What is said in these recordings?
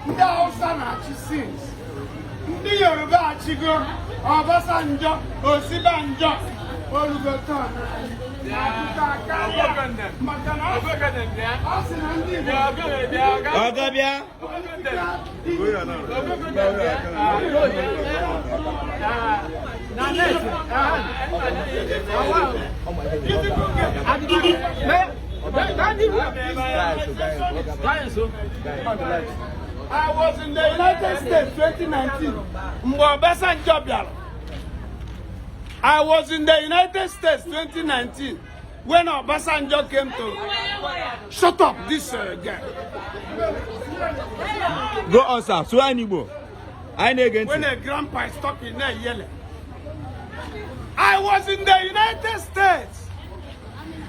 Ndị Hausa na-achị since. Ndị Yoruba achịgo, Obasanjo, Osibanjo, olugo turn anyị. Akụkọ akarịa maka na ọ sị na ndị Igbo Ọga bịa. I was in the United States 2019 mgbe Obasanjo bịara. I was in the United States 2019 when Obasanjo came to shut up this guy. Go on, sir. Sụọ n'Igbo. Anyị na-ege When ntị. A grandpa is talking, na yelling. I was in the United States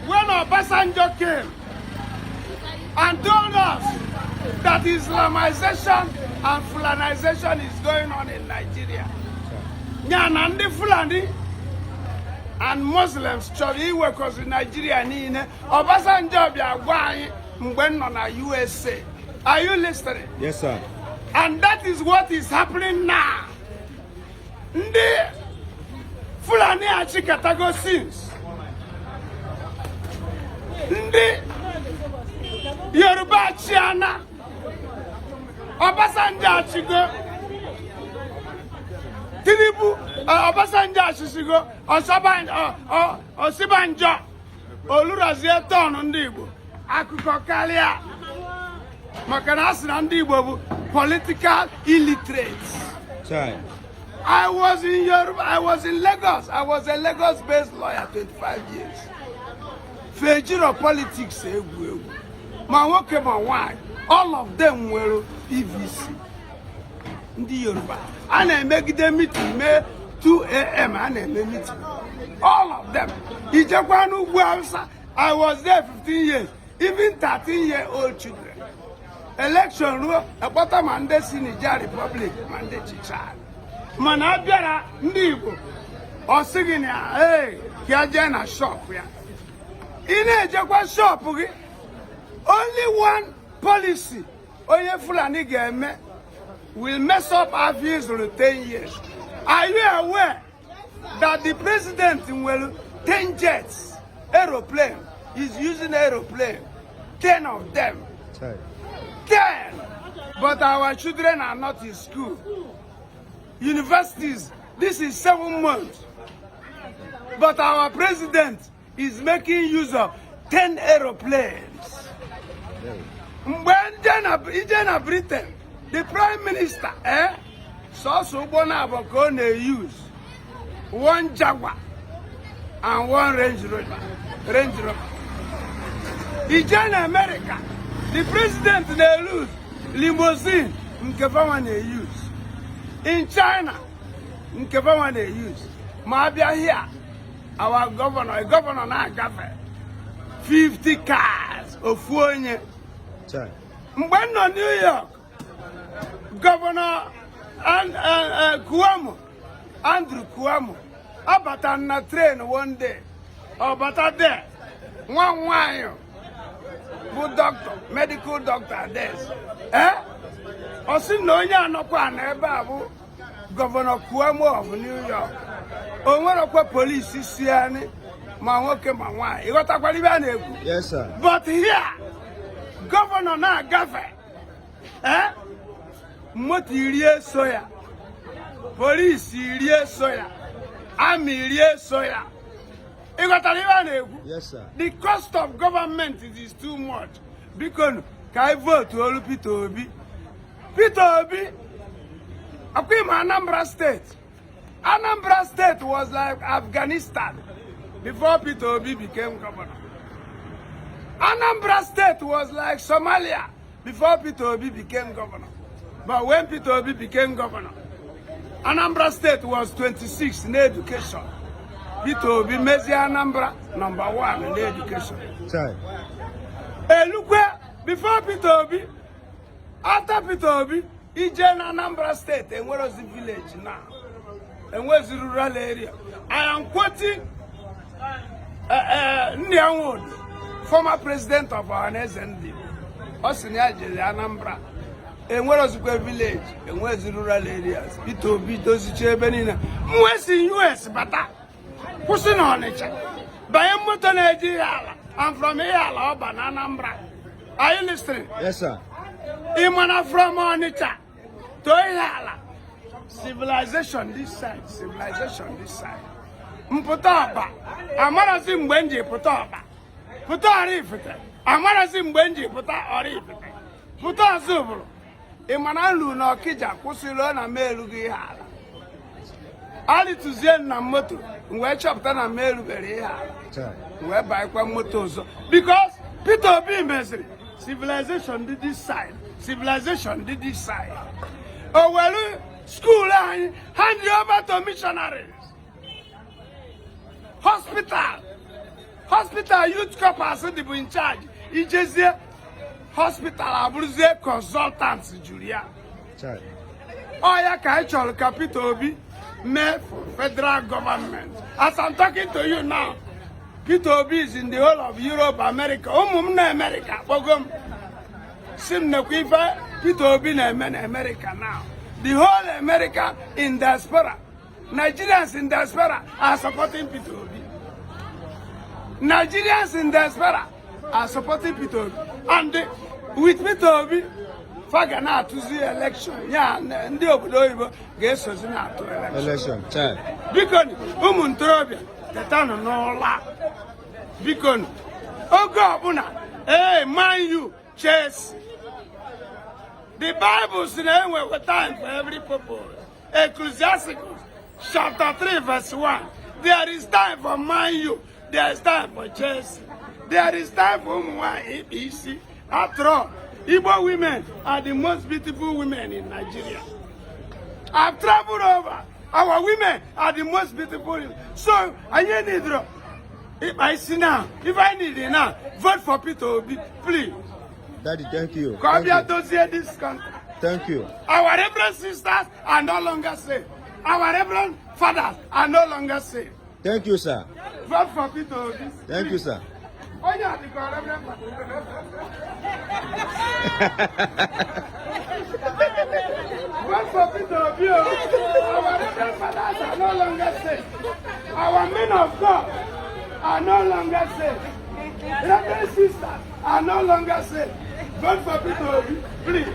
when Obasanjo came and told us that Islamization and Fulanization is going on in Nigeria. Ya na ndị Fulani and Muslims chọrọ iwekọzi Nigeria niile. Obasanjo bịa gwa anyị mgbe m nọ na USA. Are you listening? Yes, sir. And that is what is happening now. Ndị Fulani achịkatago since. Ndị Yoruba achịana. Obasanjo achịgo. Tinubu, Obasanjo achịsigo, Osibanjo olurazie turn ndị Igbo. Akụkọ karịa maka na a sị na ndị Igbo bụ political illiterates. Chai. I was in Yoruba, I was in Lagos. I was a Lagos-based lawyer 25 years. Fa ejiro politics egwu egwu. Ma nwoke ma nwanyị, all of them nwere PVC. Ndị Yoruba. A na-emegide meeting mee 2 a.m. a na-eme meeting. All of them. Ijekwa n'ugwu Hausa, I was there 15 years. Even 13-year-old children. Election ruo, akpọta ma ndị si Niger Republic ma ndị Chad. Mana a bịara ndị Igbo, ọ sị gị na ee, ka ya jee na shop ya. Ị na-ejekwa shop gị, only one policy onye Fulani ga-eme will mess up after ịzụrụ 10 years. Are you aware that the president nwere 10 jets, aeroplane? Is using aeroplane, 10 of them. Chai. 10. But our children are not in school, universities. This is 7 months, but our president is making use of 10 aeroplanes. Mgbe ije na Britain, the prime minister, sọsọ ụgbọ na-abụ ka ọ na-use, one Jaguar and one Range Rover, Range Rover. Ije na America, the president na-use limousine nke fanwa na-use. In China, nke fanwa na-use. Ma abịa here, our governor, governor na-agafe, 50 cars ofu onye. Chai. Mgbe m nọ New York, Governor Cuomo, Andrew Cuomo, abata na train one day, ọ bata there, nwa m nwanyị bụ doctor, medical doctor des, ọ sị na onye anọkwa na ebe a bụ Governor Cuomo of New York. O nwerekwa polisi si anyị, ma nwoke ma nwaanyị. Ịghọtakwara ibe a na-ekwu? Yes, sir. But here, governor na-agafe, moto 10 eso ya, polisi 10 eso ya, army 10 eso ya. Ị ghọtara ibe a na-ekwu? Yes, sir. The cost of government is too much. Biko nụ, ka anyị vote olu Peter Obi. Peter Obi akwa ịma Anambra State. Anambra State was like Afghanistan before Peter Obi became governor. Anambra State was like Somalia before Peter Obi became governor. But when Peter Obi became governor, Anambra State was 26 in education. Peter Obi mezie Anambra number one in education. Chai. Elukwe, before Peter Obi, after Peter Obi, ije na Anambra State, enwerozi village now. Enwezi rural area. I am quoting Nnia Nwodo, former president of Ohanaeze Ndigbo. Ọ sị na ya jere Anambra. Enwerozikwa village, enwezi rural areas. Peter Obi dozicha ebe niile. M wee si US bata, kwụsị na Ọnịcha, banye moto na-eje Ihiala. I'm from Ihiala Ọba na Anambra. Are you listening? Yes, sir. Ị ma na from Ọnịcha to Ihiala, civilization this side, civilization this side. Mpụta Ọba, amarazi mgbe m ji pụta Ọba, pụta Oraifite, amarazi mgbe m ji pụta Oraifite, pụta Ọzụbụrụ. Ị ma na nlu na Ọkịja kwụsịrị na m erughị Ihiala. Alịtụzie m na moto, m wee chọpụta na m erubere Ihiala. Chai. Wee banyekwa moto ọzọ because Peter Obi meziri civilization dị this side, civilization dị this side. O were school anyị hand over to missionaries, hospital youth corpers dịbụ in charge. Ijezie hospital, abụrụzie consultants juru ya. Chai. Ọ ya ka anyị chọrọ ka Peter Obi mee for federal government. As I'm talking to you now, Peter Obi is in the whole of Europe, America. Ụmụ m na America kpọgo m, si m nekwa ife Peter Obi na-eme na America now. The whole America in diaspora, Nigerians in diaspora are supporting Peter Obi. Nigerians in diaspora are supporting Peter Obi. And with Peter Obi, fa ga na-atụzi election ya na ndị obodo oyibo ga-esozi na-atụ election. Election. Chai. Biko, ụmụ ntorobịa, tetanụ n'ụla. Biko, oge ọbụla ee, Man U, Chelsea, the Bible si na enwewe time for every purpose. Ecclesiasticus chapter 3 verse 1. There is time for Man U, there is time for Chelsea, there is time for ụmụ nwanyị ịkpa isi. After all, Igbo women are the most beautiful women in Nigeria. I've traveled over. Our women are the most beautiful. So I need if I see now, if I need it now, vote for Peter Obi, please. Daddy, thank you. Come Thank here you. to see this country. Thank you. Our reverend sisters are no longer safe. Our reverend fathers are no longer safe. Thank you, sir. Vote for Peter Obi. Thank you, sir. Onye adịkọ reverend father. Vote for Peter Obi. Oh. Our reverend fathers are no longer safe. Our men of God are no longer safe. Reverend sisters are no longer safe. Vote for Peter Obi, please.